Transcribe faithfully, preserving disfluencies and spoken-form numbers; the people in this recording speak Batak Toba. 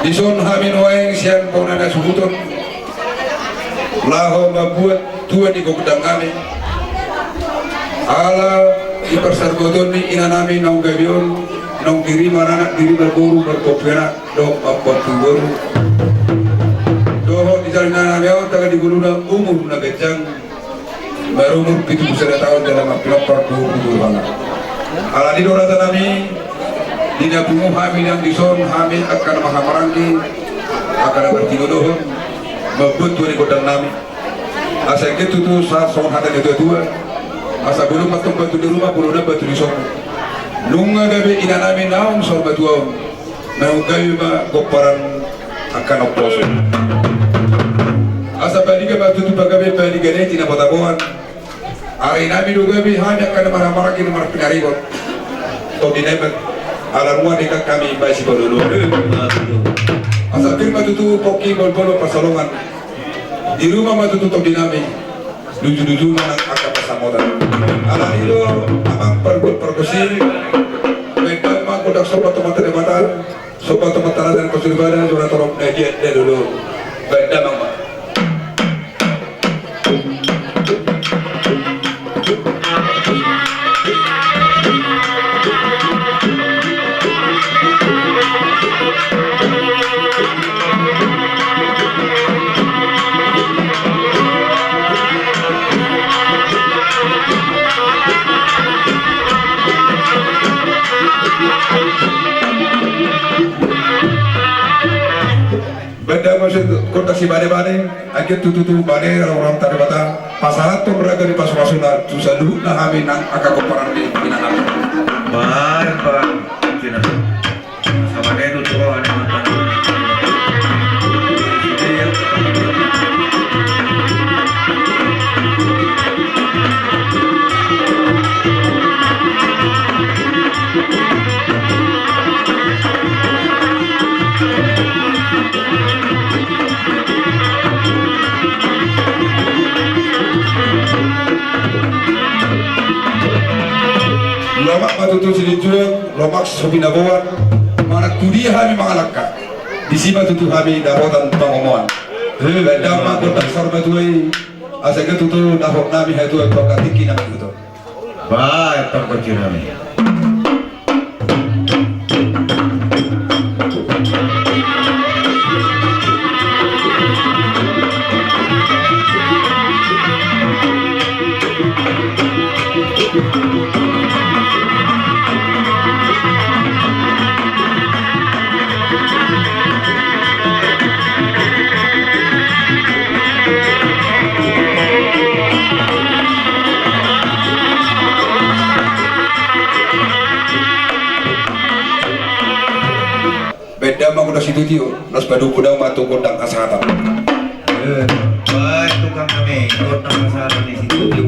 Dison hami nuaeng sian bona na suhuton laho mambuat tua ni gondang nami. Ala di parsarboton ni ina nami naung gabe on, naung diri maranak, diri marboru, marpompu anak dohot marpompu boru. Dohot di jalo ni ina nami on taga di ngoluna umur na ganjang, marumur pitu pulu sada taon jala marpinompar dua pulu tolu anak. Alani do raja nami, di na pungu hami nang dison hami angka na marhahamaranggi, angka na martinodohon, mambuat tua ni gondang nami. Asa ingkon tutu songon hata ni natuatua, asa bolon mantong batu ni ruma, bolon batu ni sopo. Nunga gabe ina nami naung saur matua on, naung gabe ma gomparan angka na umposo. Asa baliga ma tutu pagabe baliga na i di na botaboan. Ari nami do gabe hami angka na marhahamaranggi na marpinaringot. Tondi nami ala rua ni hami baen sipaolo-olo. Asa pir ma tutu pongki bolbol pansalongan. Di ruma ma tutu tondi nami. Luju-luju ma nang angka pansamotan. Alani do amang pargual pargonsi. Baen damang ma gondang somba tu Amanta Debata, somba tu Amanta Raja nang Parsibanan, jora torop na dia dia dulu. Baen damang ma. Baen damang ma gondang sibane-bane, anggiat tutu tu bane roha ni Amanta Debata pasahathon raga ni pasu-pasuna tu saluhutna hami nang angka gomparan ni ina nami. Baen, baen. Lomak ma tutu silinjuang, lomak so binaboan, manang tu dia hami mangalangka, disi ma tutu hami dapotan pangomoan. Baen damang ma gondang saur matua i, asa ingkon tutu dapot nami hatuaon tu angka tingki na mangihut on. Baen, pargonsi nami. Baen damang ma gondang situtu, laos padomu damang ma tu gondang hasahatan. Baen tukang nami, gondang hasahatan ni situtu.